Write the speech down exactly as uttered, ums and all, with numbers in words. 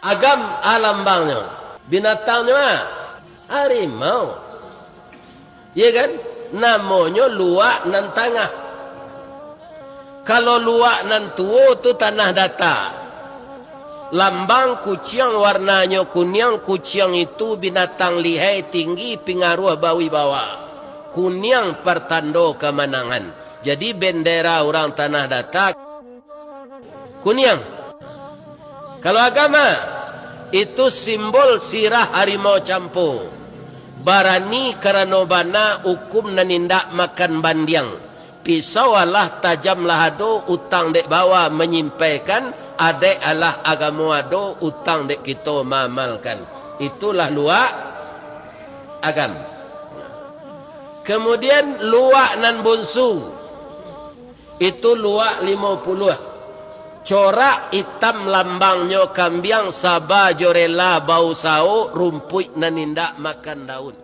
Agam a lambangnyo. Binatangnyo a? Harimau. Iya kan? Namonyo luak nan tangah. Kalau luak nan tuo tu tanah data. Lambang kuciang warnanyo kuniang, kuciang itu binatang lihai tinggi pingaruah bawibawa. Kuniang partando kamanangan. Jadi bendera urang tanah data kuniang. Kalau agama, itu simbol sirah harimau campo. Barani karano bana, ukum nan indak makan bandiang. Pisau alah tajam lah ado, utang dek bawa manyimpaikan, adaik alah agamo ado, utang dek kito maamalkan. Itulah luak agam. Kemudian luak nan bunsu. Itu luak limo puluah. Corak itam lambangnyo kambiang, saba jo rela bausawo, rumpuik nan indak makan daun.